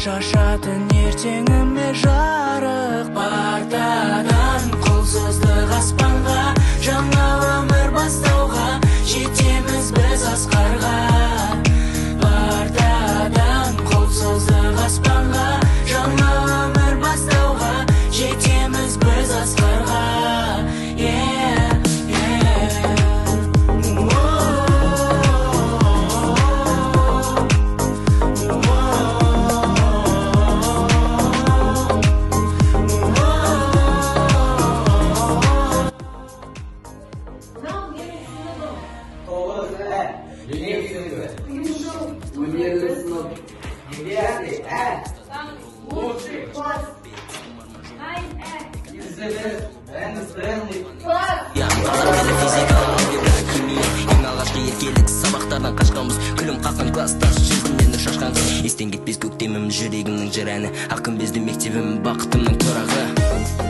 Шашатын ертеңіме жарық. Партадан қол создық аспанға, жаңа өмір бастауға, жетеміз біз асқарға. Партадан қол создық аспанға, жаңа өмір бастауға, жетеміз біз асқарға. Yeah, yeah. Ең алғашқы еркелік сабақтардан қашқанбыз, күлім қаққан классташ жүзімнен нұр шашқан қыз. Естен кетпес көктемім, жүрегімнің жыр әні, ақ күмбезді мектебім, бақытымның тұрағы.